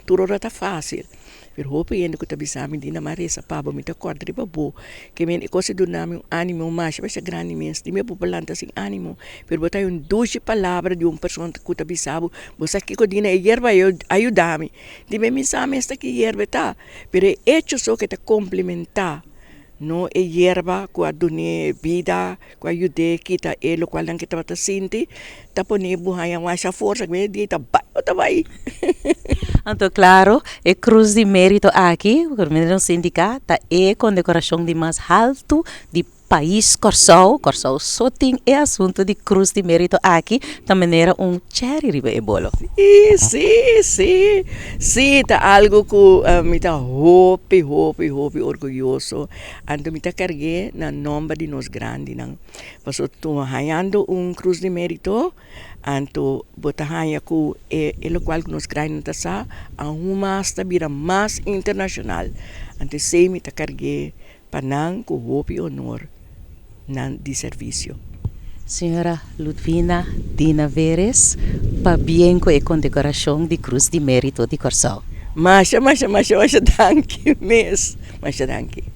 Tur ora ta fásil. Pero hopi hende ku ta bisa mi, Dina, m'a resa pa bo, mi ta kòrda riba bo. Ke men e kos a duna mi un ánimo masha masha grandi mes. Di mi bo por lanta sin ánimo, pero bo ta haña un dushi palabra di un persona ku ta bisa bo, Bo sa kiko, Dina, e yerba ei a yuda mi. Di mi, mi sa mes ta ki yerba e ta, pero e echo so ke ta komplimentá no e yerba ku a dun'é bida, ku a yud'é kita e lokualnan ke tabata sinti, ta pone bo haña masha forsa ku e dia ta bai bo ta bai. Anto klaro, e Krus di Mérito aki, ku nos indiká, ta e kondekorashon di mas haltu di Pais Kòrsou. Kòrsou so tin e asuntu di Krus di Mérito aki, ta manera un chèri riba e bolo. Sí, sí, sí. Sí, ta algu ku mi ta hopi, hopi, hopi orguyoso. Anto mi ta karg'é na nòmber di nos grandinan. Pasobra tu hañando un Krus di Mérito, anto bo ta haña ku e lokual ku nos grandinan ta sa aun mas ta bira mas internashonal. Anto esei mi ta karg'é pa nan ku hopi honor nan di servisio. Señora Ludwina Dina Veres, pabien ku e kondekorashon di Krus di Mérito di Kòrsou. Masha, masha, masha, masha danki mes. Masha danki.